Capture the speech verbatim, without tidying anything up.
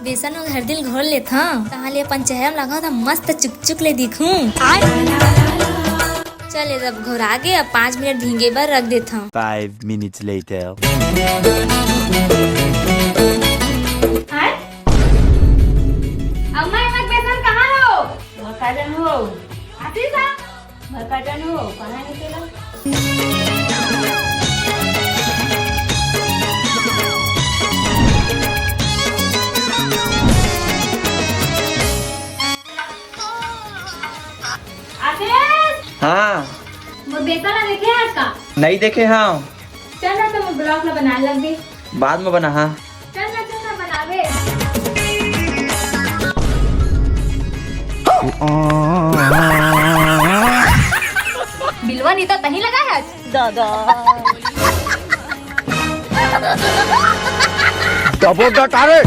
बेसन अउ हरदी ल घोर लेथंव, तहाँ ले अपन चेहरा म लगाहूं त मस्त चुकचुक ले दिखूं। चल, ये सब घोरा गे, अब पाँच मिनट भींगे बर रख देथंव। Five minutes later. हाय? अम्मा, अम्मा, बेसन कहाँ हो? वो का जन हो? आशीष आ? मैं का जानू, कहाँ है तेरा? आशीष! हाँ। मोर बेटा ला देखे आज का? नहीं देखे हाँ। चल ना, तो मोर ब्लॉग ला बनाए लग दे। बाद में बना हाँ। चल ना, चल ना, बनावे। बिलवा नीता तहीं लगा है। दादा। डबो डकारे।